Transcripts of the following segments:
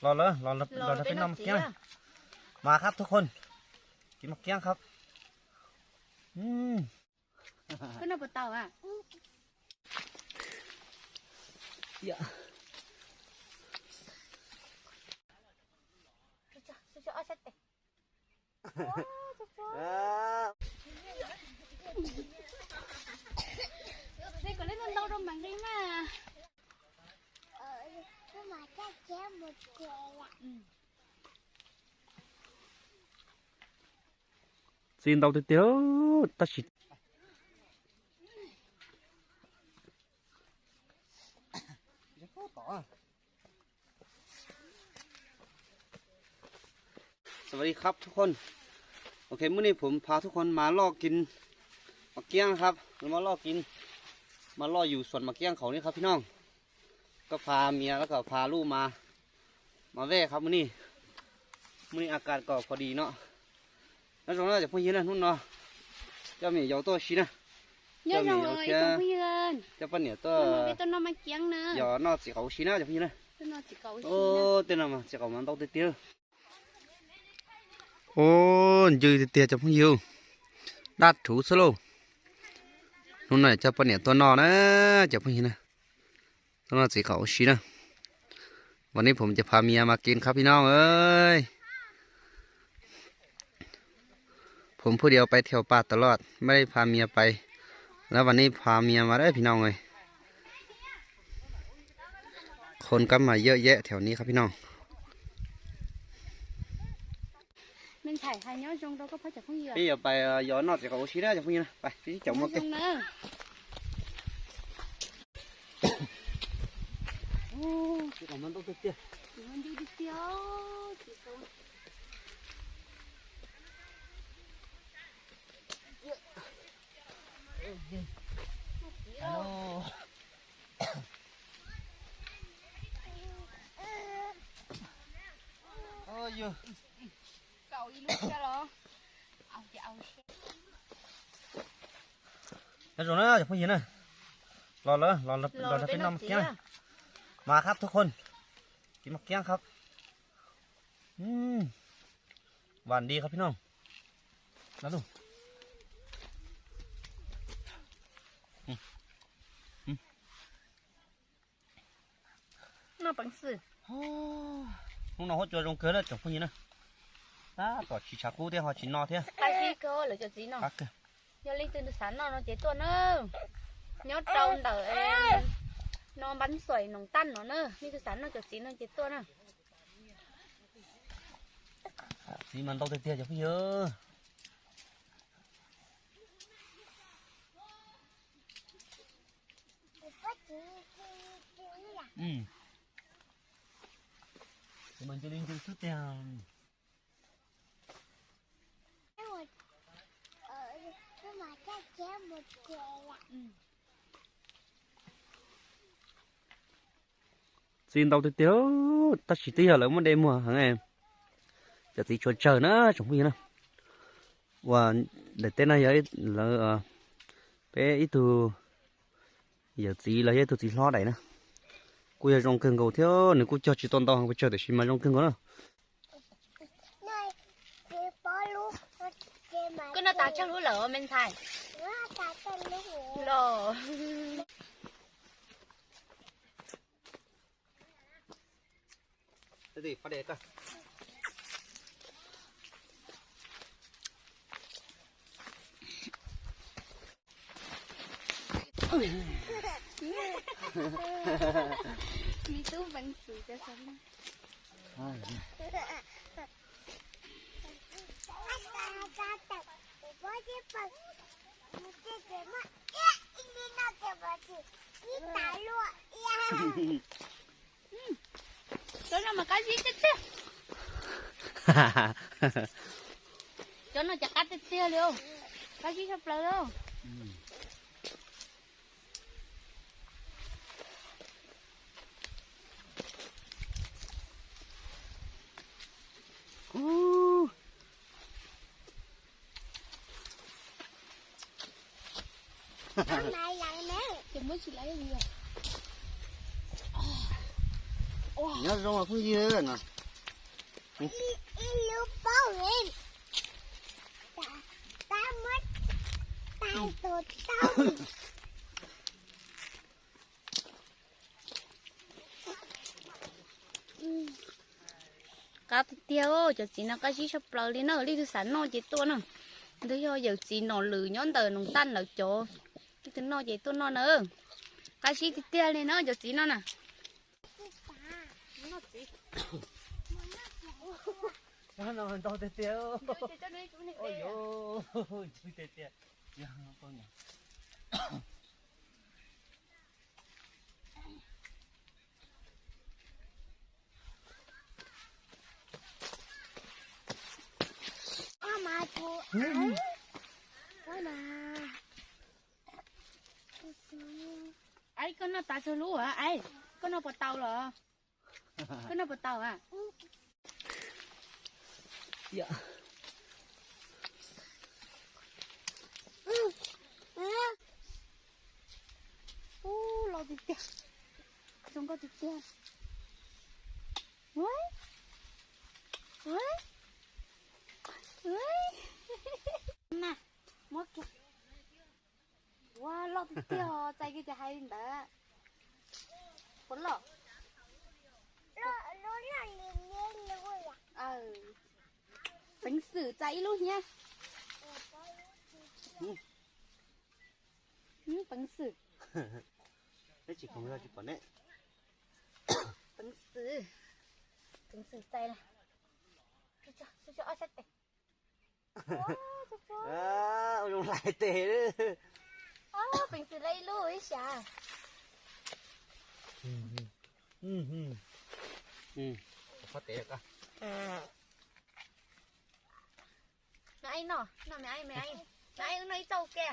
Los lawm, los, los, los peb noj mas kiab. มาครับทุกคน กินหมากเกี้ยงครับ อืม Koj noj puas tau a? Kom leb ntau ntau rau mam nqi mas. Txiv ntau tiag tiag tab sis. Sawv daws khab thub qhon. Ok, hnub no peb yuav pha thub qhon mas loj kis mas kiab khab, mas loj kis, mas loj yus xuas mas kiab qhaum ni khab phib nooj. Koj pha mias los koj pha luj mas, mas vej khab hnub ni, hnub ni a kas kom pho dis no. Nyob zoo na cov phooj ywg na, hnub no coj me nyuam yaus tuaj ua si na. Coj me nyuam yaus thiab coj poj niam tuaj, yog noj txiv qaub ua si na cov phooj ywg na. Tej no mas txiv qaub mas ntau tiag tiag. Ua ncw tiag tiag cov phooj ywg, daj rhuv xwb lauj. Hnub no coj poj niam tuaj noj na cov phooj ywg na. Tuaj noj txiv qaub ua si na. Vas neb phuv cov pha mias mas kis khab phib nooj. Phuv phuj diav pais thiaus pas tas loj, maj pha mias pais, lawv vas neb pha mias mas dab phib nooj. Qhov kab mas yaj yaj thiab ni khab phib nooj. Peb yuav pais yos noj txiv qaub ua si na cov phooj ywg na, pais peb caum maj ke. Nyob zoo na cov phooj ywg na, los lawm, los lawm peb noj maj kiab na. มาครับทุกคน กินหมากเกี้ยงครับ หวานดีครับพี่น้อง นะลูก Noj peev xwm. Hnub no huab cua zoo kawg na cov phooj ywg na. Tab tom tsis tshav kub thiab ho tsis no thiab. Qab zib kawg lawm cov txiv no. Yog leej twg xav noj no ces tuaj na. Nyob rau ntawm no Npab Xuaim Noom Taj no na, leej twg xav noj cov txiv no ces tuaj na. Txiv mas ntau tiag tiag cov phooj ywg. Mas ncw li ncw xwb tiag. Txiv ntau tiag tiag, tab sis twb yog lawv muaj dej muag heev, cov txiv tshuav tsawg na tsoom phooj ywg na. Ua daim teb no yog lawv, peb ib tug yawm txiv los yog ib tug txiv hlob daim na. Kuj yog zoo kawg nkaus thiab, nws kuj cog tsis tau ntau heev pes tsawg tiam sis mas zoo kawg nkaus na. Koj noj tas tsawg lub lawm me ntxhais? Los. Me tub peev xwm cov xav. Cov no mas qab zib tiag tiag. Cov no ces qab tiag tiag li, qab zib tshaj plaws li. Ces muab tsis laiv li os. Nyob zoo phooj ywg no. Qab tiag tiag, cov txiv no qab zib tshaj plaws li na, leej twg xav noj ces tuaj na. Ntawd yog yawm txiv Nom Lwm nyob ntawm Noom Taj lawv cov, leej twg noj ces tuaj noj na. Qab zib tiag tiag li na cov txiv no na. Ntau tiag tiag. Aib, koj noj tas txog lub as, aib, koj noj puas tau los? Koj noj puas tau a? Ub, los tiag tiag. Zoo nkauj tiag tiag. Na, muab kiag. Ua loj tiag tiag, txais kiag ces hais li ntawd. Puas loj? Peev xwm txais ib lub thiab. Peev xwm. Peev xwm, peev xwm txais lawm. Ob sab tes. Ua zoo hlais tes. Peev xwm lawm ib lub ib sab. Qhov tes ko. Noj ib, noj, noj me, me, noj ib, noj ib txoj ke.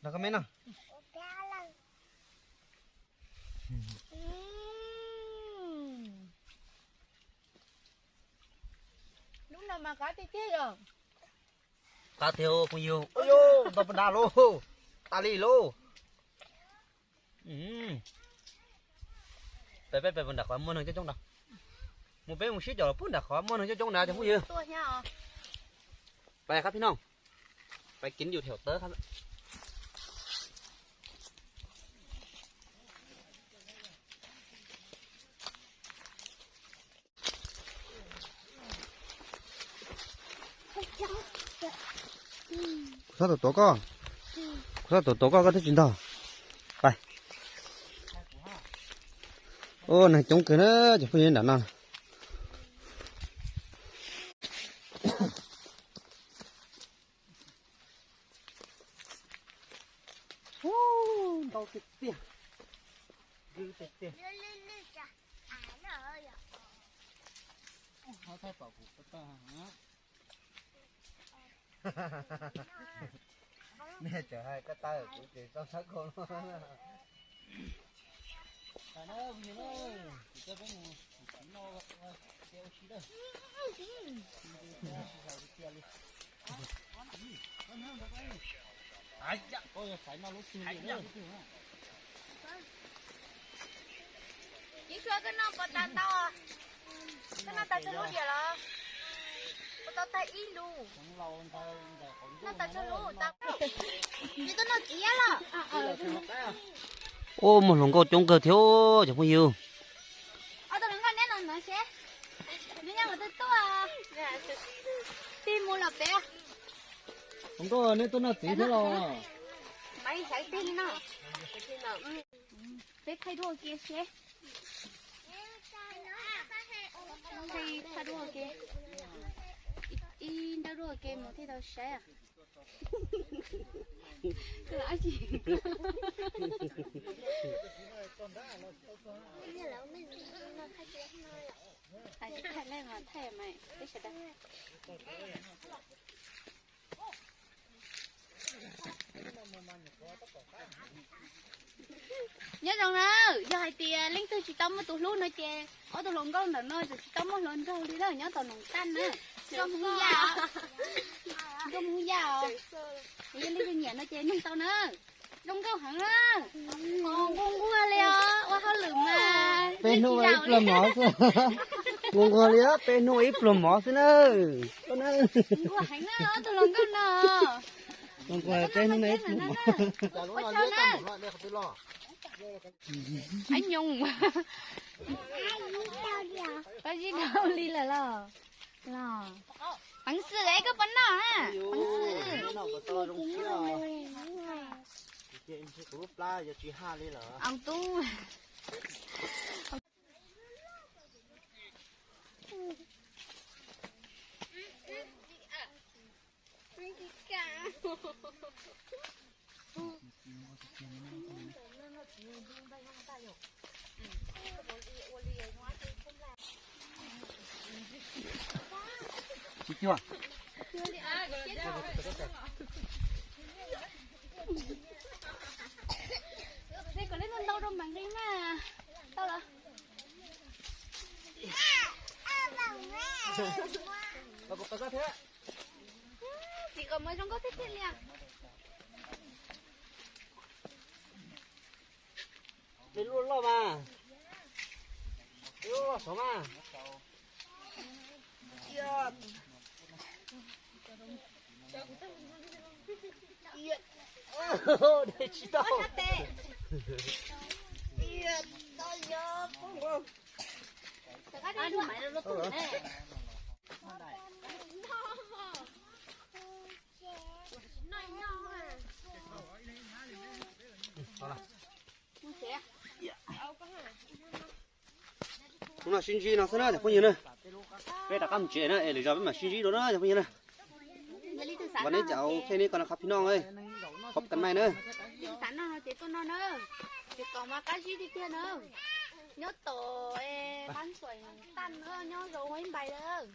Noj koj me no. Lub no mas qab tiag tiag yom. Qab tiag phooj ywg. Ntau pes dav lauj. Tas li lauj. Peb, peb pais nram qhov muaj neeg coob coob ntag. Mus peb mus sib cov pub nram qhov muaj neeg coob coob ntag cov phooj ywg. Pais qab pib no. Pais kiv yus thiab tawb qab. Kuv sab tuav tuav koj, kuv sab tuav tuav koj, koj twb tsis ntog. Pais. Ua neeg coob kawg na cov phooj ywg nram no. Ntau tiag tiag. Ntau tiag tiag. Nej tseem hais koj tau kuv ces tau sab koj no. Yeeb Suab, koj noj puas tas ntau? Koj noj tas txog lub diam los? Puas tau tag ib lub? Noj tas txog lub tau. Koj noj txiv los? Ua muaj hluas nkauj coob kawg thiab cov phooj ywg. Ob tug hluas nkauj neb los no seb, neb nyob mus twg tuaj? Peb mus los peb. Hluas nkauj neb tuaj noj txiv thiab los? Maiv sawv teg no. Peb thaij duab ua ke seb. Thaij, thaij duab ua ke. Ib nrab duab ua ke mus thiaj tau saib. Hais tsis thaij nej mas thaij mas peb sawv daws. Nyob zoo na, yog hais tias leej twg tsis tau muaj tus hlub no ces ob tug hluas nkauj ntawm no tseem tsis tau muaj hluas nraug li na, nyob tom Noom Taj na. Nkauj Hmoob Yaj, Nkauj Hmoob Yaj os. Yog leej twg nyiam no ces nug tau na. Zoo nkauj heev na. Nquag nquag li os, ua hauj lwm mas peb hnub ib pluag mov xwb. Nquag nquag li os, peb hnub ib pluag mov xwb na. Nquag heev na, tus hluas nkauj no. Nquag nquag peb hnub ib pluag mov. Ua tsaug na. Ab nyoos. Koj zij dhau li lawm los? Los. Peev xwm es koj puas noj na? Peev xwm. Au tub. Tsis cuag. Kom nej ntau rau mam nqi na. Tau lawm. Txiv qos muag zoo nkauj tiag tiag li. Peb lub loj mas. Peb lub loj saud mas. Tsis tau. Hnub no sib ntsib no xwb na cov phooj ywg na. Peb rov qab mus tsev na es lwm zaus peb mam sib ntsib dua na cov phooj ywg na. Npaj neb cov kheej neb ko no qhov phi noj, qhov kas maim na. Xav noj no ces tuaj noj na. Ces kom mas qab zib tiag tiag na. Nyob tom qab ntxuam tag na, nyob zoo ib npais lawm.